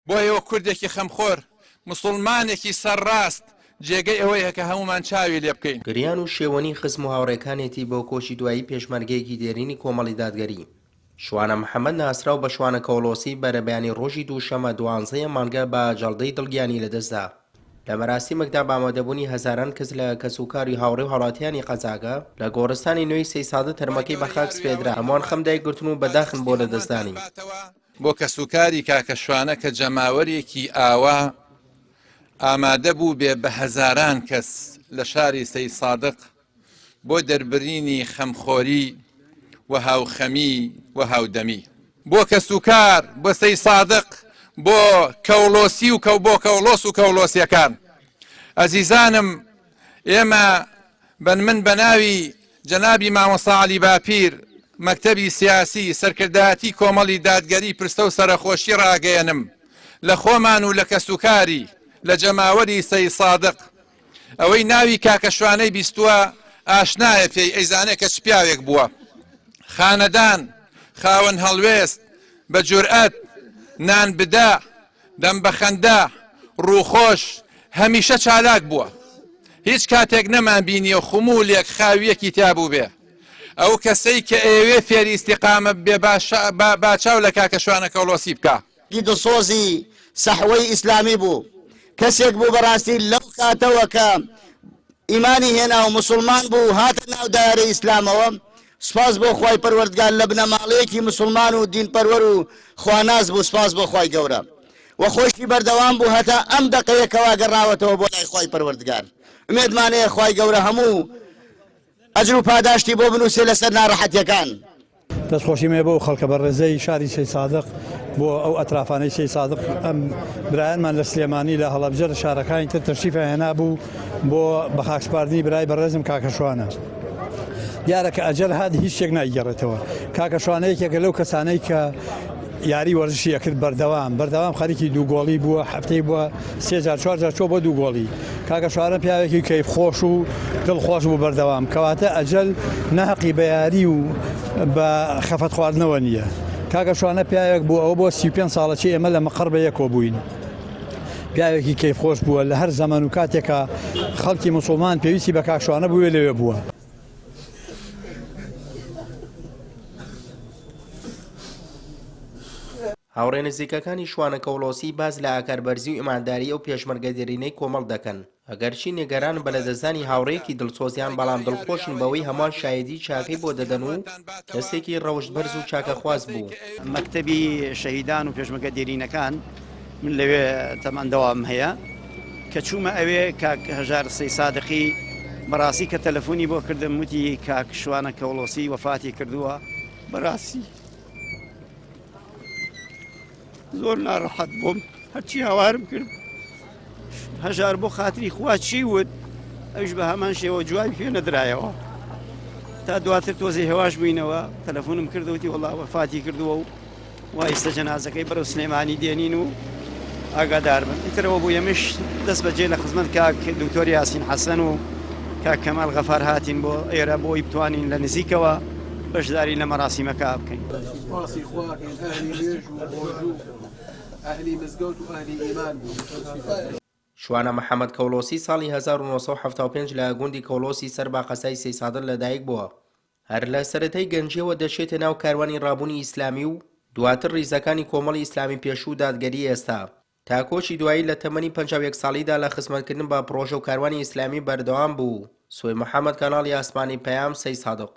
بۆ ئێوە کوردێکی خەمخۆر، موسوڵمانێکی سەرڕاست جێگەی ئەوەیه کە هەموومان چاوی لێ بکەین. گریان و شێوەنی خزم و هاوڕێکانێتی بۆ کۆچی دوایی پێشمەرگەیەکی دێرینی کۆمەڵی دادگەری، شوانە محەمەد ناسراو بە شوانە کەوڵۆسی بەرەبەیانی ڕۆژی دووشەمە دوانزەی ئەم مانگە بە جەڵدەی دڵ گیانی لەدەستدا. لە مەراسیمێکدا بە ئامادەبوونی هەزاران کەس لە کەسوکاری هاوڕێ و هاوڵاتیانی قەزاکە، لە گۆڕستانی نوێی سەیسادە تەرمەکەی بە خاک سپێردرا، هەمووان خەم دایگرتن و بەداخن بۆ لەدەستدانی. بۆ کەسوکاری کاکە شوانە کە جەماوەرێکی ئاوا ئامادە بووبێ بە هەزاران کەس لە شاری سەیدسادق بۆ دەربرینی خەمخۆری و هاوخەمی و هاودەمی. بۆ کەسوکار، بۆ سەیدسادق، بۆ کەوڵۆسی و بۆ کەوڵۆس و کەوڵۆسیەکان. ئەزیزانم ئێمە بەن من بە ناوی جەنابی مامۆستا عەلی باپیر، مەکتەبی سیاسی، سەرکردایەتی کۆمەڵی دادگەری پرسە و سەرەخۆشی ڕاگەیەنم لە خۆمان و لە کەسوکاری، لە جەماوەری سەیدسادق. ئەوەی ناوی کاکە شوانەی بیستووە ئاشنایە پێی ئەیزانێ کە چ پیاوێک بووە. خانەدان، خاوەن هەڵوێست، بە جورئەت، نان بدە، دەم بە خەندە، ڕووخۆش، هەمیشە چالاک بووە. هیچ کاتێک نەمانبینییە خموولێک، خاوییەکی تیا بووبێ. ئەو کەسەی کە ئەیەوێ فێری ئیستیقامە ببێ با چاو لە کاکە شوانە کەوڵۆسی بکا. ی دڵسۆزی سەحوەی ئیسلامی بوو، کەسێک بوو بەڕاستی لەو کاتەوە کە ئیمانی هێنا و موسڵمان بوو هاتە ناو دایرەی ئیسلامەوە، سوپاس بۆ خوای پەروەردگار لە بنەماڵەیەکی موسڵمان و دین پەروەر و خواناس بوو سوپاس بۆ خوای گەورە وە خۆیشی بەردەوام بوو هەتا ئەم دەقەیە کەوا گەڕاوەتەوە بۆ لای خوای پەروەردگار ئومێدمان هەیە خوای گەورە هەموو ئەجر و پاداشتی بۆ بنووسێ لەسەر ناڕەحەتیەکان. دەستخۆشیم هەیە بۆ خەڵکە بەڕێزەی شاری سەیدسادق بۆ ئەو ئەترافانەی سەیدسادق ئەم برایانمان لە سلێمانی لە هەڵەبجە لە شارەکانی تر تەشریفیان هێنابوو بۆ بەخاکسپاردنی برای بەڕێزم کاکە شوانە دیارە کە ئەجەل هات هیچ شتێک نایگەڕێتەوە کاکە شوانە یەکێکە لەو کەسانەی کە یاری وەرزشی ئەکرد بەردەوام بەردەوام خەریکی دوو گۆڵی بووە هەفتەی بووە سێ جار چوار جار چووە بۆ دوو گۆڵی کاکە شوانە پیاوێکی کەیف خۆش و دڵ خۆش بوو بەردەوام کەواتە ئەجەل نەهەقی بە یاری و بە خەفەت خواردنەوە نییە کاکە شوانە پیاوێک بوو ئەوە بۆ 35 ساڵە چی ئێمە لە مەقەڕ بە یەکۆ بووین پیاوێکی کەیف خۆش بووە لە هەر زەمەن و کاتێکا خەڵکی موسڵمان پێویستی بە کاک شوانە بووێ لەوێ بووە. هاوڕێ نزیکەکانی شوانە کەوڵۆسی باس لە ئاکاربەرزی و ئیمانداری ئەو پێشمەرگە دێرینەی کۆمەڵ دەکەن، ئەگەرچی نیگەرانن بە لەدەستدانی هاوڕێیەکی دڵسۆزیان، بەڵام دڵخۆشن بەوەی هەمووان شایەدیی چاکەی بۆ دەدەن و کەسێکی ڕەوشت بەرز و چاکەخواز بوو. مەکتەبی شەهیدان و پێشمەرگە دێرینەکان، من لەوێ تەمان دەوام هەیە، کە چوومە ئەوێ کاک هەژار سەی سادقی بەڕاستی کە تەلەفۆنی بۆ کردم وتی کاک شوانە کەوڵۆسی وەفاتی کردووە، بەڕاستی زۆر ناڕەحەت بووم هەرچی هاوارم کرد هەژار بۆ خاتری خوا چی وت ئەوش بە هەمان شێوە جوابی پێ نەدرایەوە تا دواتر تۆزی هێواش بووینەوە تەلەفۆنم کردوتی وەڵا وەفاتی کردووە و وا ئیستە جەنازەکەی بەرەو سلێمانی دێنین و ئاگادار بن ئیترەوە بوو ئێمەش دەست بەجێ لە خزمەت کاک دکتۆر یاسین حەسەن و کاک کەمال غەفار هاتین بۆ ئێرە بۆی بتوانین لە نزیکەوە بەشداری لە مەراسیمەکە بکەین. سوپاسی خوا ئەکەین ئەهلی نوێژ و ڕۆژوو ئەهلی مزگەوت و ئەهلی ئیمان بوون. شوانە محەمەد کەوڵۆسی ساڵی 1975 لە گوندی کەوڵۆسی سەر بە قەزای سەیسادق لەدایک بووە. هەر لە سەرەتای گەنجییەوە دەچێتە ناو کاروانی ڕابوونی ئیسلامی و دواتر ڕیزەکانی کۆمەڵی ئیسلامی پێشوو و دادگەری ئێستا. تا کۆچی دوایی لە تەمەنی 51 ساڵیدا لە خزمەتکردن بە پڕۆژە و کاروانی ئیسلامی بەردەوام بوو. سۆی محەمەد کەناڵی ئاسمانی پەیام سەیسادق.